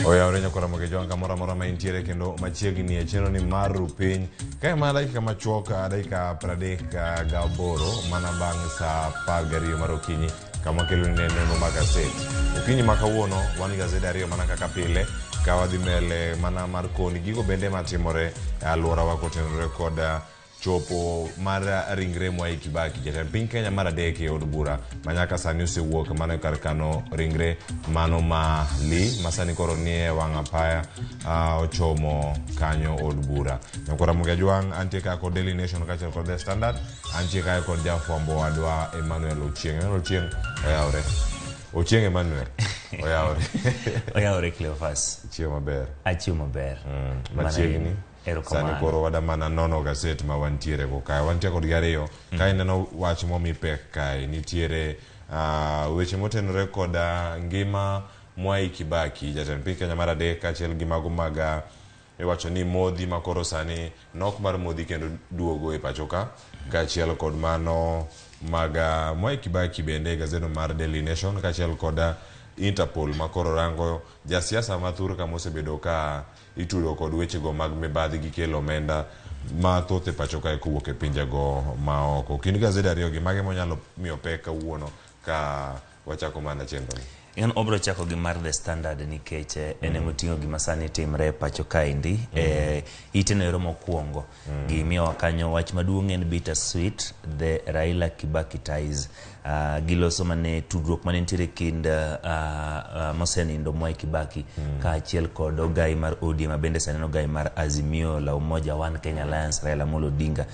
Oyawre nyakora Ramogi Ojwang' kamoro amora ma intiere kendo machiegni e chenro ni mar ru piny. Kae mana dakika machuok, dakika 38 mana bang' saa 12 mar okinyi kama kelo ni nonro mag gaset. Okinyi ma kawuono wan gi gazede ariyo mana kaka pile ka wadhi mbele mana mar koni gigo bende matimore e alworawa kotenore kod chopo mar ringre Mwai Kibaki, jatend piny Kenya mar adek e od bura ma nyaka sani osewuok mano e kar kano ringre mano ma Lee ma sani koro nie wang' apaya ochomo kanyo od bura. Nyakwar Ramogi Ajwang' antie ka kod Daily Nation kaachiel kod The Standard, antie kae kod jafwambo wadwa Emmanuel Ochieng'. Emmanuel Ochieng' oyawre. Ochieng' Emmanuel oyawre. Oyawre Cleophas. Chiemo maber. Achiewo maber. Machiegni. Erokamano. Sani koro wada mana nono gaset ma wantiere go kae. Wantie kodgi ariyo. Ka ineno wach momi pek kae, nitiere weche motenore koda ngima Mwai Kibaki, jatend piny Kenya mar adek, kaachiel gi mago mag iwacho ni modhi ma koro sani nok mar modhi kendo duogo e pacho ka, kaachiel kod mano mag Mwai Kibaki bende e gazedno mar Daily Nation, kaachiel kod Interpol ma koro rango jasiasa ma thurka mosebedo ka itudo kod wechego mag mibadhi gi kelo omenda mathoth e pacho kae kowuok e pinjego maoko. Kind gazede ariyogi, mage monyalo miyo pek kawuono ka wachako mana chenro ni? En obro chako gi mar The Standard nikech en ema oting'o gima sani timre e pacho kaendi. Ite no ero mokwongo. Gimiyowa kanyo wach maduong' en bitter sweet the Raila Kibaki ties. Giloso mane tudruok mane nitiere kind mosenindo Mwai Kibaki kaachiel kod ogai mar ODM ma bende sani en ogai mar Azimio la Umoja One Kenya Alliance Raila Amolo Odinga.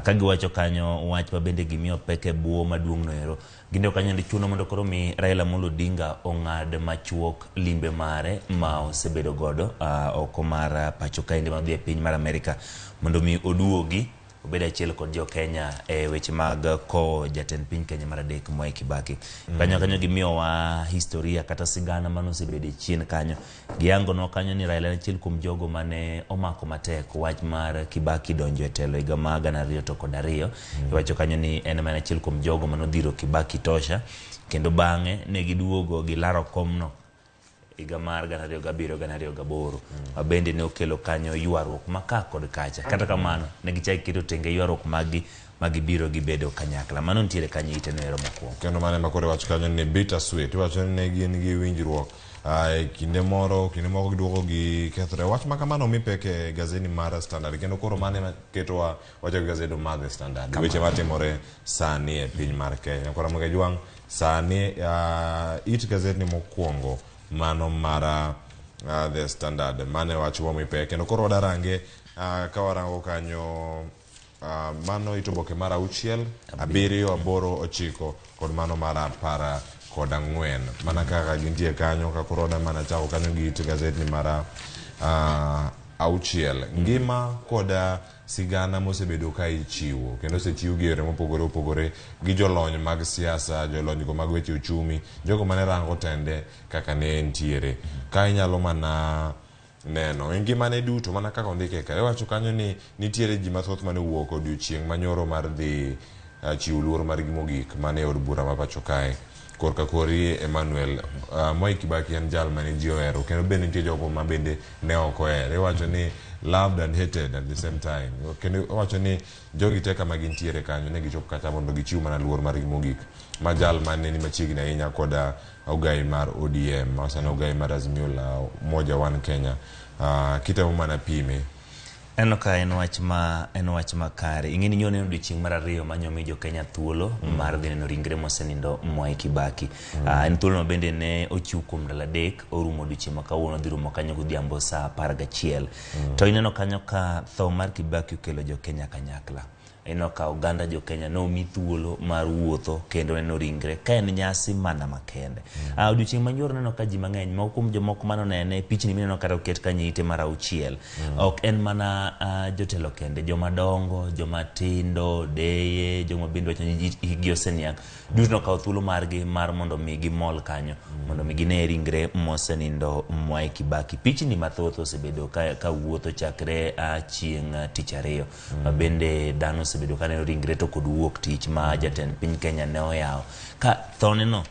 Ka giwacho kanyo wach ma bende gimiyo pek e bwo maduong' no ero. Gindiko kanyo ni chuno mondo koro mi Raila Amolo Odinga ong'ad machuok limbe mare ma osebedo godo oko mar pacho kaendi ma odhi e piny mar Amerika mondo mi oduogi obed achiel kod jo Kenya e weche mag kowo jatend piny Kenya mar adek Mwai Kibaki. Kanyo kanyo gimiyowa historia kata sigana mane osebedo e chien kanyo. Giyangonwa kanyo ni Raila en achiel kuom jogo mane omako matek wach mar Kibaki donjo e telo higa ma 2002. Iwacho kanyo ni en ema en achiel kuom jogo mane odhiro Kibaki tosha kendo bang'e ne giduogo gilaro komno higa mar 2007 2008 ma bende ne okelo kanyo ywaruok ma ka kod kacha. Kata kamano, ne gichako giketo tenge ywaruok maggi ma gibiro gibedo kanyakla. Mano nitiere kanyo ite no ero mokwongo. Kendo mano ema koro iwacho kanyo ni bitter sweet. Iwacho ni ne gin gi winjruok e kinde moro, kinde moko giduogo gikethore. Wach ma kamano omi pek e gazeti mar Standard kendo koro mano ema ketowa wachako gi gazedo mar The Standard. Weche matimore sani e piny mar Kenya. Koro Ramogi Ajwang' sani it gazetni mokwongo mano mar The Standard. Mano e wach momi pek kendo koro wadarange ka warango kanyo mano it oboke mar auchiel, abiriyo, aboro, ochiko kod mano mar 14. Mana kaka gintie kanyo ka koro wadwa mana chako kanyo gi it gazetni mar auchiel. Ngima kod sigana mosebedo ka ichiwo kendo osechiw gi yore mopogore opogore gi jolony mag siasa, jolony go mag weche uchumi, jogo mane rango tende kaka ne entiere. Ka inyalo mana neno e ngimane duto mana kaka ondike ka iwacho kanyo ni nitiere ji mathoth mane owuok odiochieng' manyoro mar dhi chiwo luor margi mogik mane od bura ma pacho kae. Korka kori Emmanuel, Mwai Kibaki en jal mane ji ohero kendo bende nitie jogo ma bende ne ok ohere. Iwacho ni loved and hated at the same time. Kendo iwacho ni jogi te kama gintiere kanyo ne gichop kata mondo gichiw mana luor margi mogik ma jal mane ni machiegni ahinya koda ogai mar ODM ma sani ogai mar Azimio la Umoja One Kenya. Kitemo mana pime. Aneno ka en wach ma en wach makare. Ing'e ni nyowa odiochieng' mar ariyo ma nyomi jo Kenya thuolo mar dhi neno ringre mosenindo Mwai Kibaki. En thuolo ma bende ne ochiw kuom ndalo adek, orumo odiochieng' ma kawuono odhi rumo kanyo godhiambo saa 11. To ineno kanyo ka tho mar Kibaki okelo jo Kenya kanyakla. Ineno ka oganda jo Kenya ne omi thuolo mar wuotho kendo neno ringre ka en nyasi mana makende. Odiochieng' ma nyoro neno ka ji mang'eny, moko kuom jomoko mane onene, pichni mineno kata oket kanyo ite mar auchiel. Ok en mana jotelo kende, joma dongo, joma tindo, deye, joma bende wacho ni hikgi oseniang', duto nokawo thuolo margi mar mondo mi gimol kanyo, mondo mi gine ringre mosenindo Mwai Kibaki. Pichni mathoth osebedo ka wuotho chakre chieng' tich ariyo. Ma bende dhano osebedo ka neno ringre to kod wuok tich ma jatend piny Kenya ne oyawo. Ka thone no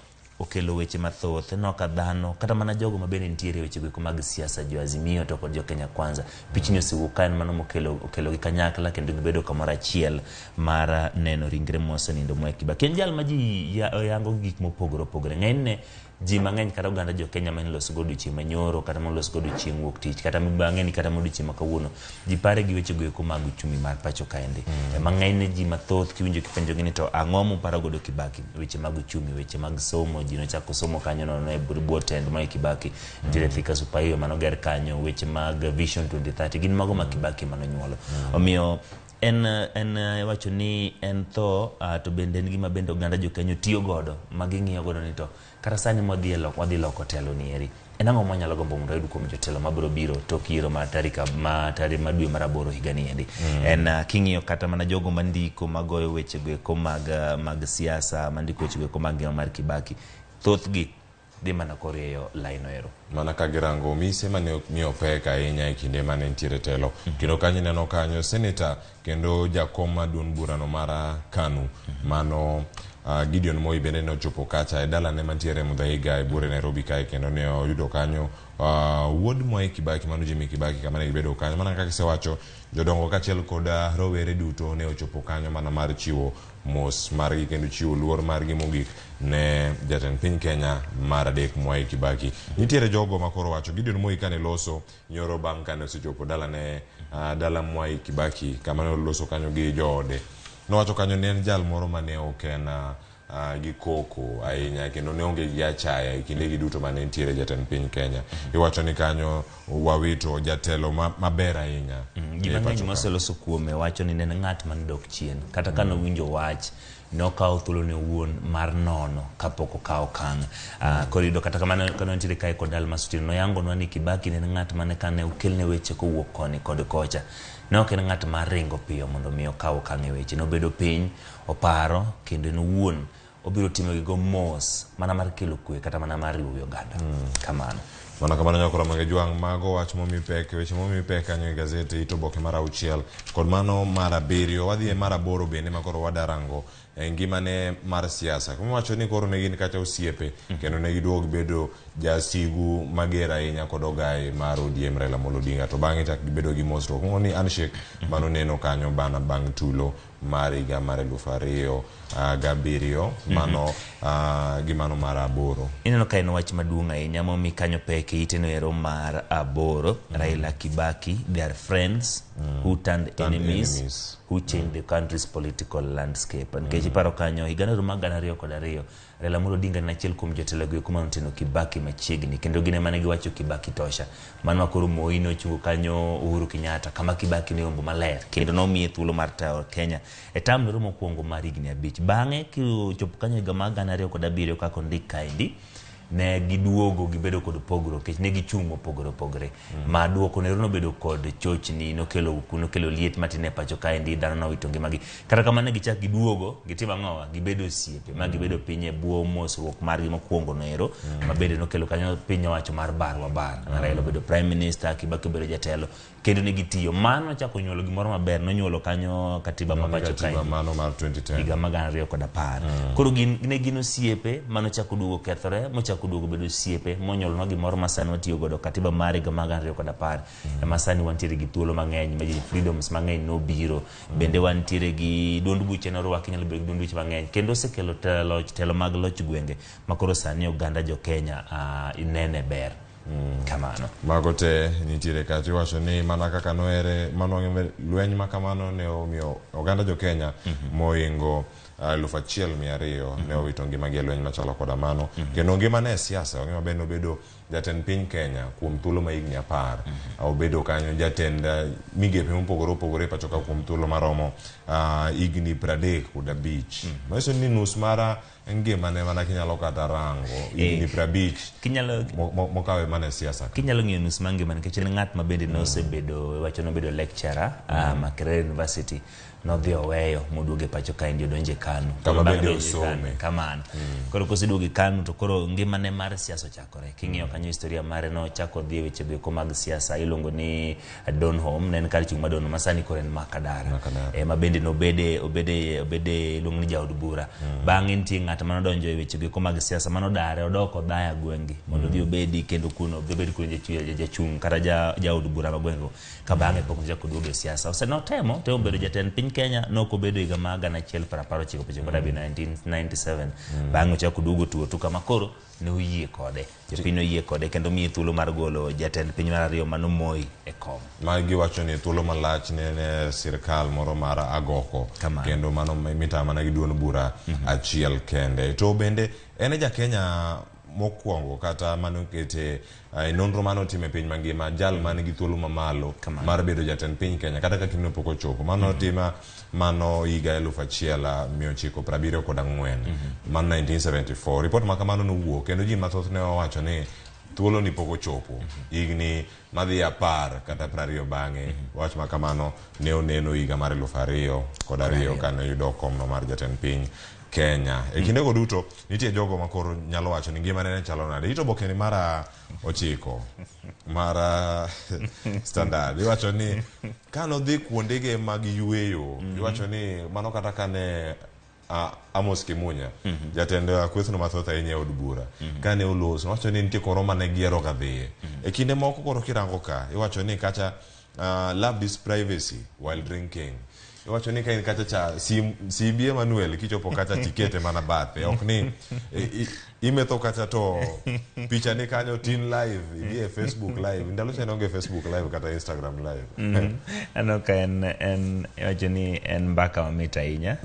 okelo weche mathoth. Ineno ka dhano kata mana jogo ma bende nitiere e weche goeko mag siasa, jo Azimio to kod jo Kenya Kwanza, pichni osewuok ka en mano mokelo okelogi kanyakla kendo gibedo kamoro achiel mar neno ringre mosenindo Mwai Kibaki. En jal ma ji yango gi gik mopogore opogore. Ng'enyne ji mang'eny kata oganda jo Kenya mane loso go odiochieng' manyoro kata mane loso go odiochieng' wuok tich kata bang'e ni kata odiochieng' ma kawuono ji pare gi weche go eko mag uchumi mar pacho kaendi. Ema ng'enyne ji mathoth kiwinjo kipenjogi ni to ang'o muparo godo Kibaki? Weche mag uchumi, weche mag somo, ji nochako somo kanyo nono e bwo tend Mwai Kibaki. Nitiere Thika Super Highway manoger kanyo, weche mag Vision 2030 gin mago ma Kibaki manonyuolo. Omiyo en en iwacho ni en tho to bende en gima bende oganda jo Kenya tiyo godo ma ging'iyo godo ni to kata sani mwadhi e lok wadhi loko telo ni eri en ang'o mwanyalo gombo mondo wayud kuom jotelo mabiro biro tok yiero mar tarik ma tarik ma dwe mar aboro higa ni endi. En king'iyo kata mana jogo mandiko magoyo weche go eko mag mag siasa mandiko weche go eko mag ngima mar Kibaki thothgi dhi mana korieyo laino ero. Mana ka girango mise mane miyo pek ahinya e kinde mane nitiere telo. Kendo kanyo ineno kanyo senator kendo jakom mar duond burano mar KANU mano Gideon Moi bende ne ochopo kacha e dalane mantiere Muthaiga e buore Nairobi kae kendo ne oyudo kanyo wuod Mwai Kibaki mano Jimmy Kibaki kama ne gibedo kanyo. Mana kaka isewacho jodongo kaachiel kod rowere duto ne ochopo kanyo mana mar chiwo mos margi kendo chiwo luor margi mogik ne jatend piny Kenya mar adek Mwai Kibaki. Nitiere jogo ma koro wacho Gideon Moi kane loso nyoro bang' kane osechopo dalane dala Mwai Kibaki kama ne oloso kanyo gi joode. Nowacho kanyo ni en jal moro mane ok en gi koko ahinya kendo ne onge gi achaya e kindegi duto mane nitiere jatend piny Kenya. Iwacho ni kanyo wawito jatelo maber ahinya. Ji mang'eny moseloso kuome wacho ni ne en ng'at mane dok chien. Kata ka nowinjo wach, nokawo thuolone owuon mar nono kapok okawo okang'. Koro iyudo kata kamano kane wantiere kae kod Almas Otieno, noyangonwa ni Kibaki ne en ng'at mane kane okelne weche kowuok koni kod kocha, ne ok en ng'at mar ringo piyo mondo mi okaw okang' e weche. Nobedo piny, oparo, kendo en owuon obiro timo gigo mos mana mar kelo kwe kata mana mar riwo wi oganda. Kamano. Mana kamano nyakora mag jwang' mago wach momi pek weche momi pek kanyo e gazeti ito oboke mar auchiel kod mano mar abiriyo wadhi e mar aboro bende ma koro wadarango e ngimane mar siasa kuma wacho ni koro ne gin kata osiepe kendo ne giduogo gibedo jasigu mager ahinya kod ogai mar ODM Raila Amolo Odinga to bang'e chak gibedo gi mosruok ng'o ni handshake mano neno kanyo bana bang' tulo mar higa mar 2007 mano gi mano mar aboro. Ineno ka en wach maduong' ahinya momi kanyo pek e ite no ero mar aboro. Raila Kibaki, they are friends who turned enemies, enemies who changed the country's political landscape. Nikech iparo kanyo higa no mar 2002 Raila Amolo Odinga ne achiel kuom jotelo go eko mane oteno Kibaki machiegni kendo gin ema ne giwacho Kibaki tosha. Mano ma koro Moi nochungo kanyo Uhuru Kenyatta kama Kibaki ne ombo maler kendo nomiye thuolo mar tayo Kenya e tam noro mokwongo mar higni abich. Bang'e kichopo kanyo higa mar 2007 kaka ondik kaendi ne giduogo gibedo kod pogruok nikech ne gichung' mopogore opogore. Ma duoko nero nobedo kod chochni, nokelo nokelo liet matin e pacho kaendi, dhano nowito ngimagi. Kata kamano ne gichak giduogo, gitimo ang'owa? Gibedo osiepe, ma gibedo piny e bwo mosruok margi mokwongo no ero, ma bende nokelo kanyo piny owacho mar bar wa bar. Raila obedo prime minister, Kibaki obedo jatelo, kendo ne gitiyo. Mano nochako nyuolo gimoro maber, nonyuolo kanyo katiba ma pacho Katiba kaendi mano mar 2010. higa mar 2010. Koro gin ne gin osiepe manochako duogo kethore, mochako duogo bedo osiepe, monyuolonwa gimoro ma sani watiyo godo, katiba mar higa mar 2010. Ema sani wantiere gi thuolo mang'eny, ma ji freedoms mang'eny nobiro. Bende wantiere gi duond buche norwaki, nyalo bedo gi duond buche mang'eny. Kendo osekelo telo, telo mag loch gwenge, ma koro sani oganda jo Kenya inene ber. Kamano. Mago te nitiere kacha iwacho ni mana kaka nohere mano lweny ma kamano ne omiyo oganda jo Kenya mohingo 1200 ne owito ngimagi e lweny machalo koda mano. Kendo ngimane e siasa ong'e maber nobedo jatend piny Kenya kuom thuolo ma higni 10. Obedo kanyo jatend migepe mopogore opogore pacho ka kuom thuolo maromo higni 35. Manyiso ni nus mar ngimane mana kinyalo kata rango higni 50 Kinyalo mokawe mana e siasa ka. Kinyalo ng'iyo nus mar ngimane nikech en ng'at ma bende nosebedo wacho nobedo lecturer Makerere University nodhi oweyo moduogo e pacho kaendi odonjo e KANU. Kama Koro bang' bende donjo e KANU, osome. Kamano. Koro koseduogo e KANU to koro ngimane mar siasa ochakore. King'iyo kanyo historia mare nochako dhi e weche goeko mag siasa iluongo ni Donholm, ne en kar chung' ma Donholm ma sani koro en Makadara. Makadara. Ma bende nobede obede obede iluongo ni jaod bura. Bang'e nitie ng'at manodonjo e weche goeko mag siasa manodare odok odhaya gweng'gi mondo odhi obedi kendo kuno odhi obed kuno jachung' kata jaod bura ma gweng'go. Ka bang'e pok ochako oduogo e siasa. Ose notemo temo bedo jatend piny Kenya nok obedo higa mar 1997 1997. Bang'e ochako oduogo tuo tu kama koro ne oyie kode. Jopiny noyie kode kendo miye thuolo mar golo jatend piny mar ariyo mano Moi e kom. Ma giwacho ni thuolo malach ne sirkal moro mar agoko. Kamano. Kendo mano mitayo mana gi duond bura achiel kende. To bende en e ja Kenya mokwongo kata manokete e nonro mane otim e piny mangima jal man gi thuolo mamalo mar bedo jatend piny Kenya kata ka kindeno pok ochopo. Mano otima mano higa 1974, mano 1974. Ripot ma kamano nowuok kendo ji mathoth ne owacho ni thuolo ni pok ochopo. Higni madhi 10 kata 20 bang'e, wach ma kamano ne oneno higa mar 2002 kane oyudo komno mar jatend piny Kenya. E kindego duto, nitie jogo ma koro nyalo wacho ni ngimane ne chalo nade. Ito oboke ni mar 9 mar Standard. Iwacho ni kanodhi kuondege mag yueyo, iwacho ni mano kata kane Amos Kimunya, jatend kwethno mathoth ahinya e od bura, kane oloso, owacho ni nitie koro mane giero ga dhiye. E kinde moko koro kirango ka, iwacho ni kacha love this privacy while drinking. Iwacho ni ka in kacha cha simbi Emmanuel kichopo kacha tikete mana bathe. Ok ni imetho kacha to picha ni kanyo tin live, idhi e Facebook live. Ndalo cha ne onge Facebook live kata Instagram live. Aneno ka en iwacho ni en mbaka mamit ahinya.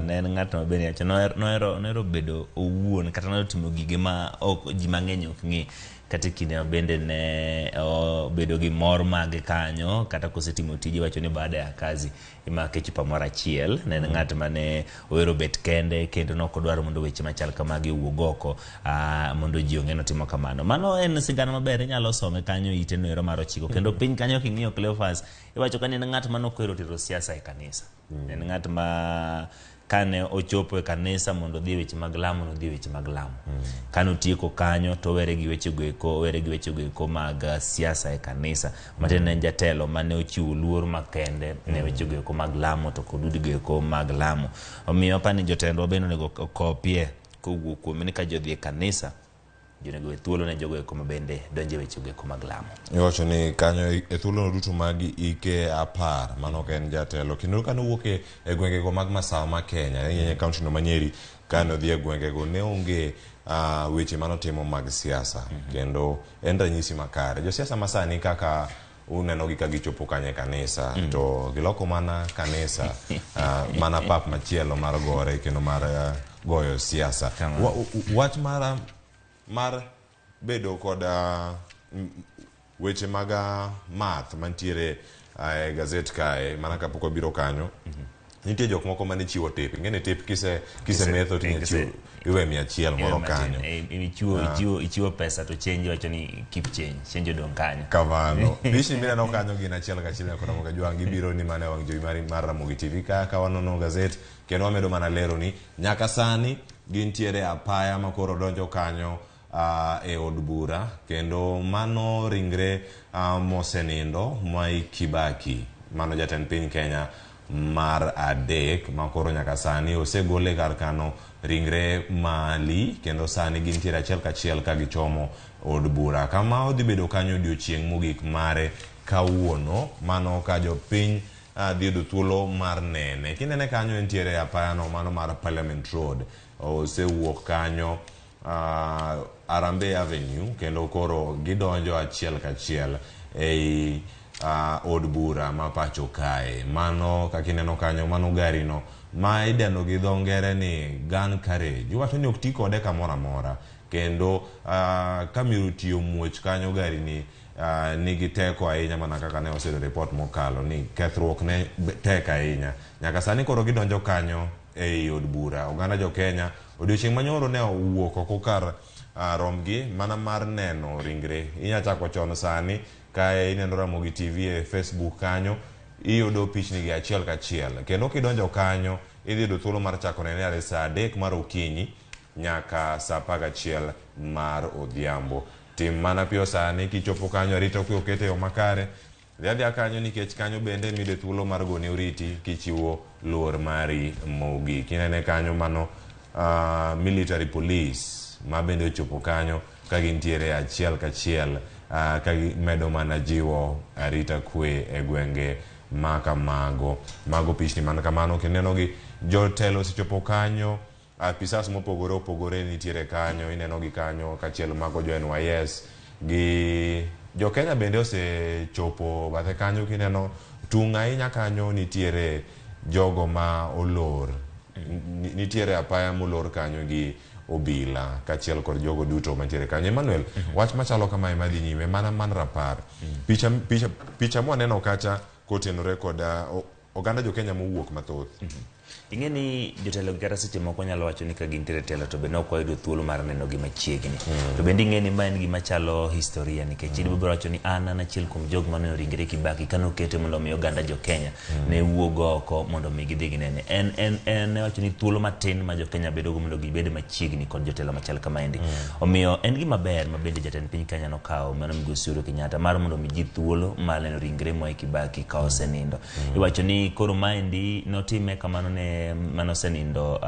Ne en ng'at ma bende iwacho nohero bedo owuon kata nohero timo gige ma ok ji mang'eny ok ng'e. Kata e kinde ma bende ne obedo gi mor mage kanyo kata kosetimo tije iwacho ni baada ya kazi imake chupa moro achiel. Ne en ng'at mane ohero bet kende kendo ne ok odwar mondo weche machal kamagi owuog oko mondo ji ong'e ni otimo kamano. Mano en sigana maber inyalo some kanyo ite no ero mar 9 kendo piny kanyo king'iyo Cleophas iwacho ka ni en ng'at mane ok ohero tero siasa e kanisa. En ng'at ma kane ochopo e kanisa mondo odhi e weche mag lamo, nodhi e weche mag lamo. Kane otieko kanyo to owere gi weche goeko, owere gi weche goeko mag siasa e kanisa. Matiende ne en jatelo mane ochiwo luor makende ne weche goeko mag lamo to kod udi goeko mag lamo. Omiyo apani ni jotendwa bende onego okopie kowuok kuome ni ka ji odhi e kanisa onego we thuolo ne jogo eko ma bende donjo e weche goeko mag lamo. Iwacho ni kanyo e thuolono duto mag ike 10 mano ok en jatelo. Kendo kane owuok e gwengego mag masawa ma Kenya, e kaunti no ma Nyeri, kane odhi e gwengego ne onge weche manotimo mag siasa. Kendo en ranyisi makare. Josiasa masani kaka unenogi ka gichopo kanyo e kanisa, to giloko mana kanisa mana pap machielo mar gore kendo mar goyo siasa. Wach mar bedo kod weche mag math mantiere e gazet kae, mana kapok wabiro kanyo, nitie jok moko mane chiwo tip. Ing'e ni tip kise metho to inyalo chiwo iwe 100 moro kanyo. Ichiwo pesa to change iwacho ni keep change, change odong' kanyo. Kamano. Pichni mineno kanyo gin achiel kachiel nyaka Ramogi Ajwang' gibiro ni mana e wang' jowi mari mar Ramogi TV ka wanono gazet kendo wamedo mana lero ni nyaka sani gintiere apaya ma koro donjo kanyo e od bura kendo mano ringre mosenindo Mwai Kibaki, mano jatend piny Kenya mar 3 ma koro nyaka sani osegole kar kano ringre mali kendo sani gintiere achiel kachiel ka gichomo od bura kama odhi bedo kanyo odiochieng' mogik mare kawuono. Mano ka jopiny dhi yudo thuolo mar nene. Kinene kanyo entiere apayano mano mar Parliament Road, osewuok kanyo Harambee Avenue kendo koro gidonjo achiel kachiel ei od bura ma pacho kae. Mano kaka ineno kanyo, mano gari no ma idendo gi dho ngere ni gun carriage. Iwacho ni ok ti kode kamoro amora kendo ka miru tiyo muoch kanyo gari ni nigi teko ahinya mana kaka ne waseyudo report mokalo ni kethruok ne tek ahinya. Nyaka sani koro gidonjo kanyo ei od bura. Oganda jo Kenya odiochieng' manyoro ne owuok oko kar romgi mana mar neno ringre. Inya chako chon sani kae ineno Ramogi TV e Facebook kanyo iyudo pichni gi achiel kachiel. Kendo kidonjo kanyo idhi yudo thuolo mar chako nene are saa 3 mar okinyi nyaka saa 11 mar odhiambo. Tim mana piyo sani kichopo kanyo arita kwe okete yo makare. Dhi adhiya kanyo nikech kanyo bende miyude thuolo mar goni oriti kichiwo luor mari mogik. Inene kanyo mano military police ma bende ochopo kanyo ka gintiere achiel kachiel ka gimedo mana jiwo arita kwe e gwenge ma kamago. Mago pichni man kamano kendo ineno gi jotelo osechopo kanyo apisas mopogore opogore nitiere kanyo ineno gi kanyo kachiel mago jo NYS gi jo Kenya bende osechopo bathe kanyo kineno tung' ahinya kanyo nitiere jogo ma olor nitiere apaya molor kanyo gi obila kachiel kod jogo duto mantiere kanyo. Emmanuel, wach machalo kamae madhi nyime mana man rapar. Picha, picha, picha mwaneno kacha kotenore kod oganda jo Kenya mowuok mathoth. Ing'e ni jotelo gi kata seche moko nyalo wacho ni ka gintiere e telo to be ne ok wayudo thuolo mar neno gi machiegni. To bende ing'e ni ma en gima chalo historia nikech mm. ibiro wacho ni an an achiel kuom jog mane oringre Kibaki kane okete mondo mi oganda jo Kenya mm. ne wuog oko mondo mi gidhi ginene. En en en ne wacho ni thuolo matin ma jo Kenya bedogo mondo gibed machiegni kod jotelo machal kamaendi. Omiyo en gima ber ma bende jatend piny Kenya nokawo mano migosi Uhuru Kenyatta mar mondo mi ji thuolo mar neno ringre Mwai Kibaki ka osenindo. Iwacho ni koro maendi notime kamano ne mane osenindo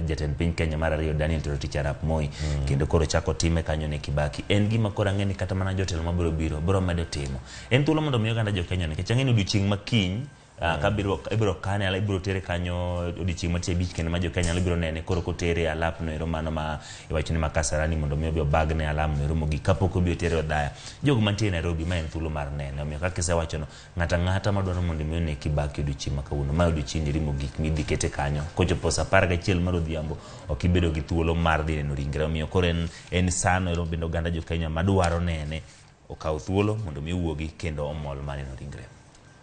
jatend piny Kenya mar ariyo Daniel Toroitich arap Moi kendo koro chako time kanyo ne Kibaki. En gima koro ang'e ni kata mana jotelo mabiro biro biro medo timo. En thuolo mondo mi oganda jo Kenya nikech ang'e ni odiochieng' ma kiny ka biro ibiro kane ala ibiro tere kanyo odiochieng' ma tich abich kendo ma jo Kenya nyalo biro nene koro kotere e alap no ero mano ma iwacho ni ma Kasarani mondo mi obi obagne alam no ero mogik kapok obi otere Othaya. Jogo mantie Nairobi ma en thuolo mar nene omiyo kaka isewacho no Ng'ato ang'ata madwaro mondo mi one Kibaki odiochieng' ma kawuono, ma e odiochieng'ni mogik midhi kete kanyo. Kochopo saa 11 mar odhiambo, ok ibedo gi thuolo mar dhi neno ringre. Omiyo koro en, en sano ero bende oganda jo Kenya madwaro nene okaw thuolo mondo mi owuogi kendo omol mar neno ringre.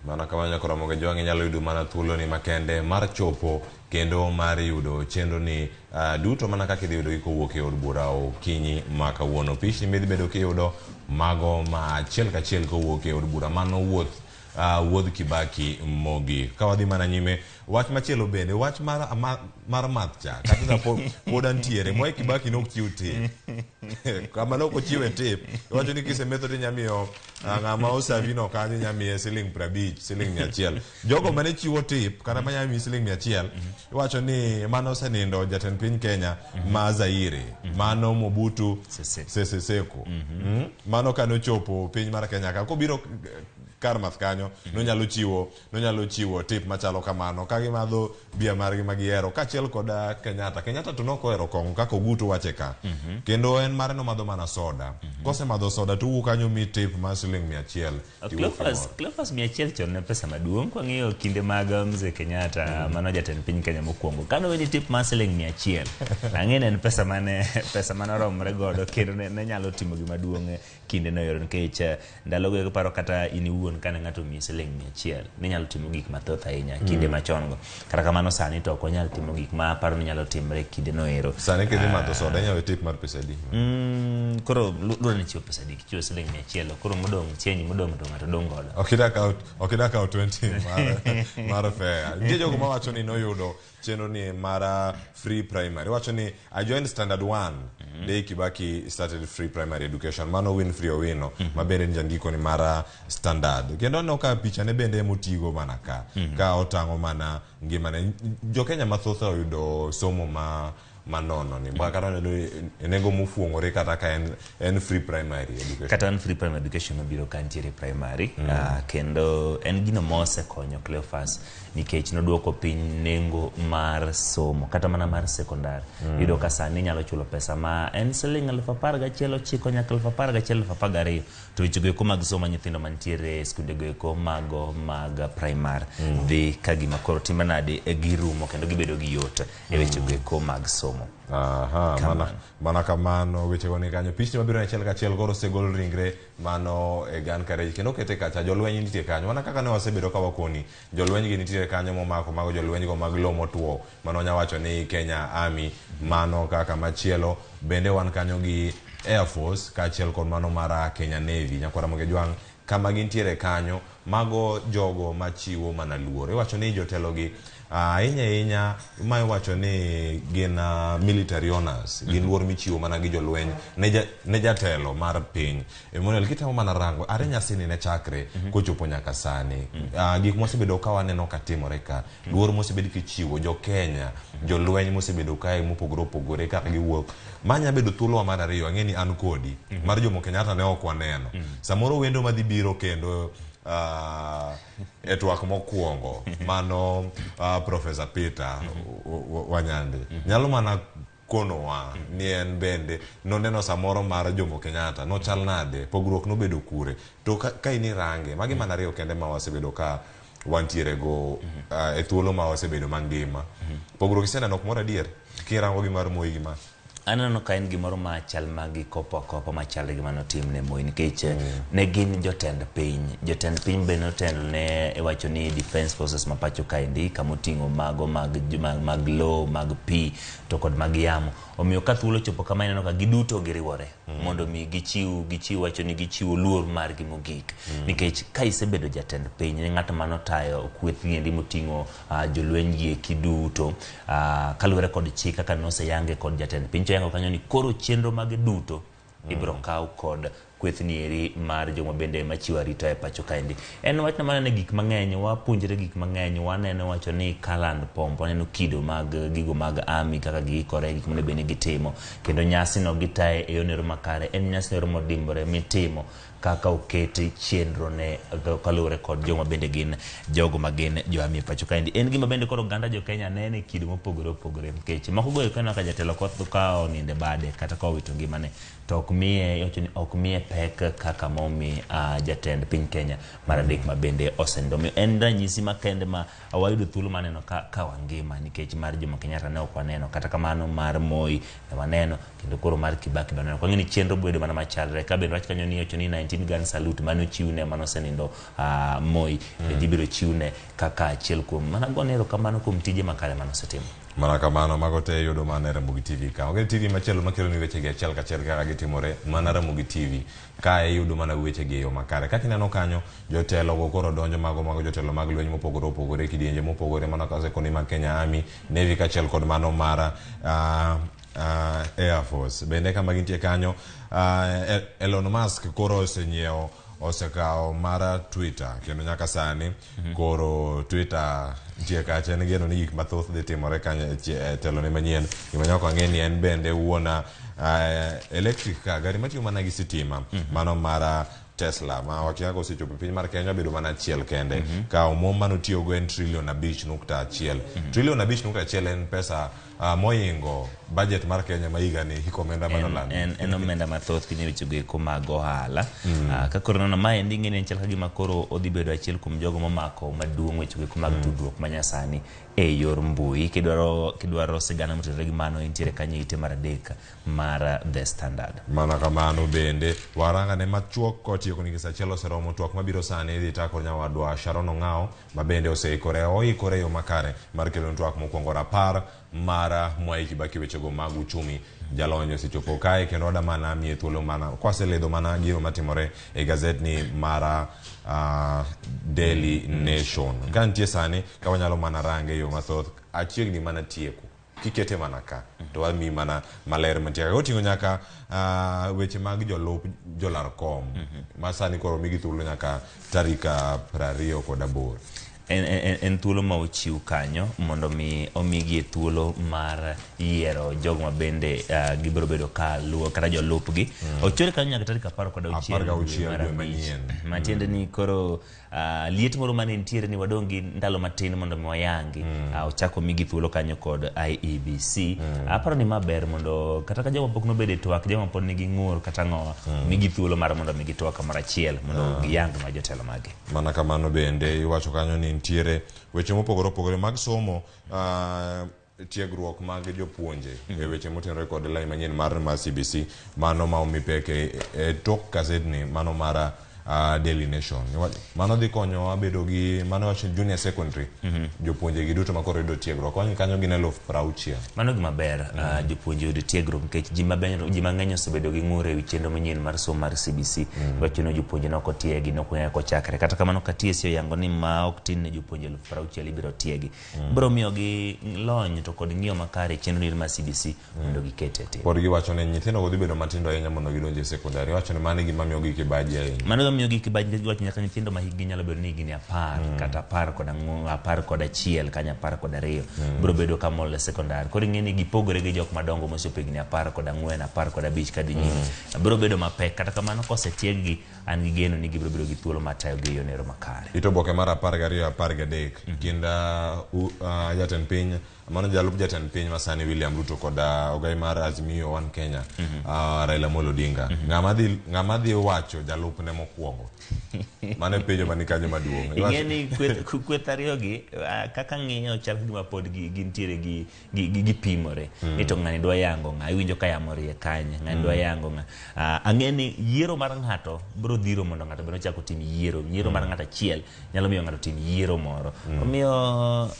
Mana kamano nyaka Ramogi Jwang' inyalo yudo mana thuoloni makende mar chopo kendo mar yudo chenroni duto mana kaka idhi yudogi kowuok e od bura okinyi ma kawuono. Pichni midhi bedo kiyudo mago ma achiel kachiel kowuok e od bura mano wuoth wuodh Kibaki mogik. Ka wadhi mana nyime, wach machielo bende, wach mar, mar, mar math cha, kata pod antiere, Mwai Kibaki nok chiw tip. Kama ne ok ochiwe tip, iwacho ni kisemetho to inya miyo ng'ama osavi no kanyo inya miye siling 50, siling 100. Jogo mane chiwo tip kata manya miyi siling 100, iwacho ni mano osenindo jatend piny Kenya ma Zaire, mano Mobutu Sese. Sese Seko. Mano kane ochopo piny mar Kenya ka kobiro kar math kanyo nonyalo chiwo nonyalo chiwo tip machalo kamano ka gimadho bia margi ma gihero kaachiel kod Kenyatta. Kenyatta to nok ohero kong'o kaka Ogutu wache ka. Kendo en mare nomadho mana soda. Kosemadho soda to owuok kanyo omiyi tip mar siling 100 tiwuok Cleophas, kimor. Cleophas 100 chon ne pesa maduong' kwang'iyo kinde mag Mzee Kenyatta mano jatend piny Kenya mokwongo. Kane oweni tip mar siling 100, ang'e ni en pesa mane pesa mane oromre godo kendo ne, ne nyalo timo gima duong' kinde no ero nikech ndalogo eko paro kata in iwuon kane ng'ato omiyi siling 100 ninyalo timo gik mathoth ahinya kinde machon go. Kata kamano sani to ok wanyal timo gik ma aparo ni nyalo timre kinde no ero. Sani kidhi madho soda inyalo tip mar pesa adi? Koro luwore ni ichiwo pesa adi. Kichiwo siling 100 koro modong' change modong' to ng'ato dong' godo. Ok ida kawo ok ida kawo 20 mar fare. Nitie jogo mawacho ni noyudo chenro ni mar free primary. Wacho ni I joined standard 1 day Kibaki started free primary education. Mano Winfrey Owino ma bende en jandiko ni mar Standard. Kendo aneno ka picha ne bende emotigo mana ka. Ka otang'o mana ngimane. Jo Kenya mathoth oyudo somo ma manono ni. Kata oneno e nengo mofuong'ore kata ka en, en free primary education. Kata en free primary education mabiro ka nitiere primary kendo en gino mosekonyo Cleophas nikech noduoko piny nengo mar somo kata mana mar sekondar. Iyudo ka sani inyalo chulo pesa ma en siling 11,900 nyaka 11,000 12,000 to wechego eko mag somo nyithindo mantiere e skundego eko mago mag primar dhi ka gima koro timbe nade girumo kendo gibedo gi yot e wechego eko mag somo. Aha, mana, mana kamano wechego ni kanyo. Pichni mabiro achiel kachiel koro osegol ringre mano e gan kareji kendo okete kacha jolweny nitie kanyo. Mana kaka ne wasebedo ka wakoni jolweny gi nitiere kanyo momako mago jolweny go mag lowo motwo mano wanya wacho ni Kenya Army mano kaka machielo bende wan kanyo gi Air Force kaachiel kod mano mar Kenya Navy. Nyakwar Ramogi Ajwang' kama gintiere kanyo mago jogo machiwo mana luor. Iwacho ni jotelo gi Ahinya ahinya ma iwacho ni gin military honors, gin luor michiwo mana gi jolweny ne jatelo mar piny. Emmanuel, kitemo mana rango are nyasini ne chakre kochopo nyaka sani, gik mosebedo ka waneno ka timore ka, luor mosebed kichiwo jo Kenya, jolweny mosebedo kae mopogore opogore kaka giwuok, ma nya bedo thuolowa mar ariyo. Ang'e ni an kodi mar Jomo Kenyatta ne ok waneno. Samoro wendo madhi biro kendo e twak mokwongo mano Professor Peter Wanyande nyalo mana konowa ni en bende noneno samoro mar Jomo Kenyatta nochal nade, pogruok nobedo kure, to ka in irange magi mana ariyo kende ma wasebedo ka wantiere go e thuolo ma wasebedo mangima. Pogruok iseneno kumoro adier kirango gi mar Moi gi ma? Aneno ka en gimoro machal ma gikopo akopa machal gi manotim ne Moi, nikech ne gin jotend piny. Jotend piny be notelo ne iwacho ni defense forces ma pacho kaendi, kamoting'o mago mag lowo, mag pi to kod mag yamo. Omiyo ka thuolo ochopo kama, ineno ka giduto giriwore mondo mi gichiw wacho ni gichiwo luor margi mogik, nikech ka isebedo jatend piny ne ng'at manotayo kweth giendi moting'o jolweny gi eki duto, kaluwore kod chik kaka noseyange kod jatend piny, to yango kanyo ni koro chenro mage duto ibiro kaw kod kweth nieri mar joma bende machiwo arita e pacho kaendi. En wach na manene gik mang'eny, wapuonjre gik mang'eny, waneno wacho ni kaland pomp, waneno kido mag gigo mag army kaka giikore, gik monego bed ni gitimo, kendo nyasi no gitaye e yono makare. En nyasi no modimbore mitimo kaka oketi chenro ne kaluwore kod joma bende gin jogo ma gin jo army e pacho kaendi. En gima bende koro oganda jo Kenya nene e kido mopogore opogore, nikech moko go eko ineno ka jatelo koth ka onindo e bade kata ka owito ngimane to ok miye, iwacho ni ok miye pek kaka momi jatend piny Kenya mar adek ma bende osenindo. Omiyo en ranyisi makende ma wayudo thuolo mar neno ka wangima, nikech mar Jomo Kenyatta ne ok waneno, kata kamano mar Moi ne waneno, kendo koro mar Kibaki be waneno. Kwang'e ni chenro bedo mana machalre. Ka bende wach kanyo ni iwacho ni 19 gun salute mane ochiwne mane osenindo Moi bende ibiro chiwne kaka achiel kuom mana gone erokamano kuom tije makare mane osetimo. Mana kamano, mago te iyudo mana e Ramogi TV ka. Onge TV machielo makelo ni wechegi achiel kachiel kaka gitimore, mana Ramogi TV. Kae iyudo mana wechegi e yo makare. Kaka ineno kanyo, jotelo go koro donjo mago jotelo mag lweny mopogore opogore, kidienje mopogore, mana kaka koni mag Kenya Army, Navy kaachiel kod mano mar Air Force. Bende kama gintie kanyo, Elon Musk koro osenyiewo, osekawo mar Twitter, kendo nyaka sani koro Twitter nitie kacha. En geno ni gik mathoth dhi timore kanyo e telone manyien. Gima nyaka wang'e ni en bende wuon electric car, gari matiyo mana gi sitima, mano mar Tesla, ma wakia ka osechopo e piny mar Kenya, obedo mana achiel kende. Ka omwom manotiyogo en trilion 5.1. Trilion 5.1 en pesa moingo budget mar Kenya ma higani, hik omenda manolandi. En omenda mathoth kinyo wechego eko mag ohala. Ka koro nono maendi, ing'e ni en chal ka gima koro odhi bedo achiel kuom jogo momako maduong' wechego eko mag tudruok manyasani e yor mbui. Kidwaro sigana motenore gi mano, entiere kanyo e ite mar adek mar The Standard. Mana kamano bende warangane machuok kotieko nikech sa achiel oseromo. Twak mabiro sani idhi ta kod nyawadwa Sharon Ong'ao, ma bende oseikore, oikore e yo makare mar kelo twak mokwongo, rapar mar Mwai Kibaki, wechego mag uchumi. Jalony osechopo kae kendo wada mana miye thuolo mana kwaseledho mana gino matimore e gazetni mar Daily Nation ka nitie sani, ka wanyalo mana range e yo mathoth. Achiegni mana tieko, kikete mana ka to wamiyi mana maler mantie ka oting'o nyaka weche mag jolup jolar kom ma sani koro migi thuolo nyaka tarik 28. En thuolo ma ochiw kanyo mondo mi omigi thuolo mar yiero jogo ma bende gibiro bedo ka luwo kata jolupgi. Ochore kanyo nyaka tarik 16 16 dwe mar dwe abich. Manyien. Matiende ni koro liet moro mane nitiere ni wadong' gi ndalo matin mondo mi wayangi, ochako migi thuolo kanyo kod IEBC. Aparo ni ma ber mondo kata ka joma pok nobedo e twak, joma pod nigi ng'ur kata ang'owa, migi thuolo mar mondo mi gitwak kamoro achiel mondo giyang ma jotelo magi. Mana kamano bende iwacho kanyo ni nitiere weche mopogore opogore mag somo, tiegruok mag jopuonje e weche motenore kod lai manyien mar CBC, mano ma omi pek e tok gazetni mano mar Daily Nation. Mano dhi konyowa bedo gi mano wacho junior secondary jopuonje gi duto makoro yudo tiegruok. Wang'e kanyo gin 60,000. Mano gima ber, jopuonje yudo tiegruok nikech ji maber, ji mang'eny osebedo gi ng'ur ewi chenro manyien mar somo mar CBC. Wacho ni jopuonje ne ok otiegi, ne ok ong'eyo kaka ochakre. Kata kamano ka TSC oyango ni ma ok tin ne jopuonje 60,000 ibiro tiegi. Biro miyogi lony to kod ng'iyo makare e chenro mar CBC mondo giket e tim. Pod giwacho ni nyithindo go dhi bedo matindo ahinya mondo gidonj e sekondari. Iwacho ni mano e gima miyogi kibaji ahinya. Mano gima miyogi kibaji nikech giwacho nyaka nyithindo ma hikgi nyalo bedo ni higni 10 kata 11 kanyo 12 biro bedo ka mol e sekondar. Koro ing'e ni gipogore gi jok madongo mosechopo higni 14, 15 kadhi nyime. Biro bedo mapek kata kamano kosetieggi an gi geno ni gibiro bedo gi thuolo mar tayogi e yorno makare. Ito oboke mar 12 13 kind jatend piny mano jalup jatend piny masani William Ruto kod ogai mar Azimio One Kenya Raila Amolo Odinga. Ng'ama dhi wacho jalupne mokwongo? Mano e penjo mani kanyo maduong'. Ing'e ni kweth ariyogi kaka ng'iyo chal gima pod gintiere gi gipimore ni to ng'ani dwa yango ng'a, iwinjo ka yamo rie kanye, ng'ani dwa yango ng'a. Ang'e ni yiero mar ng'ato biro dhiro mondo ng'ato bende ochak otim yiero. Yiero mar ng'ato achiel nyalo miyo ng'ato tim yiero moro. Omiyo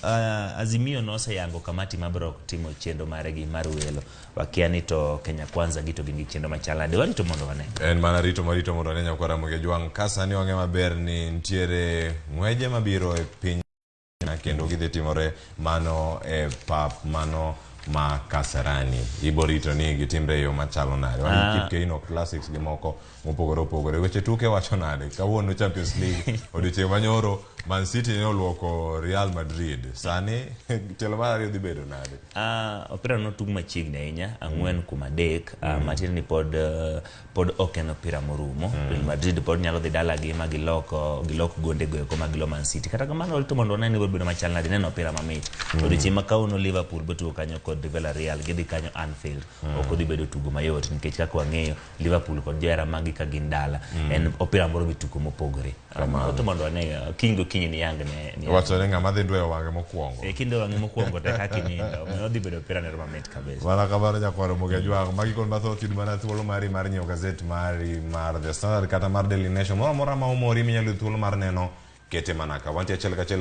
Azimio noseyango kamati mabiro timo chenro margi mar welo. Wakia ni to Kenya Kwanza gi to gin gi chenro machal nade. Warito mondo wane. En mana rito marito mondo wane nyakwara Ramogi Ajwang'. Ka sani wang'e maber ni nitiere ng'weje mabiro e piny kendo gidhi timore mano e pap mano ma Kasarani. Ibo rito ni gitimre e yo machalo nade. Wan Kip Keino Classics gi moko mopogore opogore. Weche tuke wacho nade? Kawuono Champions League odiochieng' manyoro Man City ne oluoko Real Madrid. Sani tielo mar ariyo dhi bedo nade? Opira notug machiegni ahinya, 4-3, matiende ni pod ok en opira morumo. Real Madrid pod nyalo dhi dalagi ma gilok gonde go eko ma gilo Man City. Kata kamano warito mondo wane ni biro bedo machal nade, neno opira mamit. Odiochieng' ma kawuono Liverpool biro tugo kanyo kod Villarreal, gidhi kanyo Anfield. Ok odhi bedo tugo mayot nikech kaka wang'eyo Liverpool kod johera maggi ka gin dala. En opira moro mitugo mopogore. Warito mondo wane kiny gokinyi ni yang ne ni. Wacho ni ng'ama dhi dweyo wang'e mokwongo. E kinde wang'e mokwongo to kaka inindo. Omiyo odhi bedo opira nero mamit kabisa. Mana kamano nyakwar Ramogi Ajwang'. Magi kod mathoth yud mana thuolo mari mar nyiewo gazet mari mar The Standard kata mar Daily Nation. Moro amora ma omori minyalo yudo thuolo mar neno kete mana ka. Wantie achiel kachiel.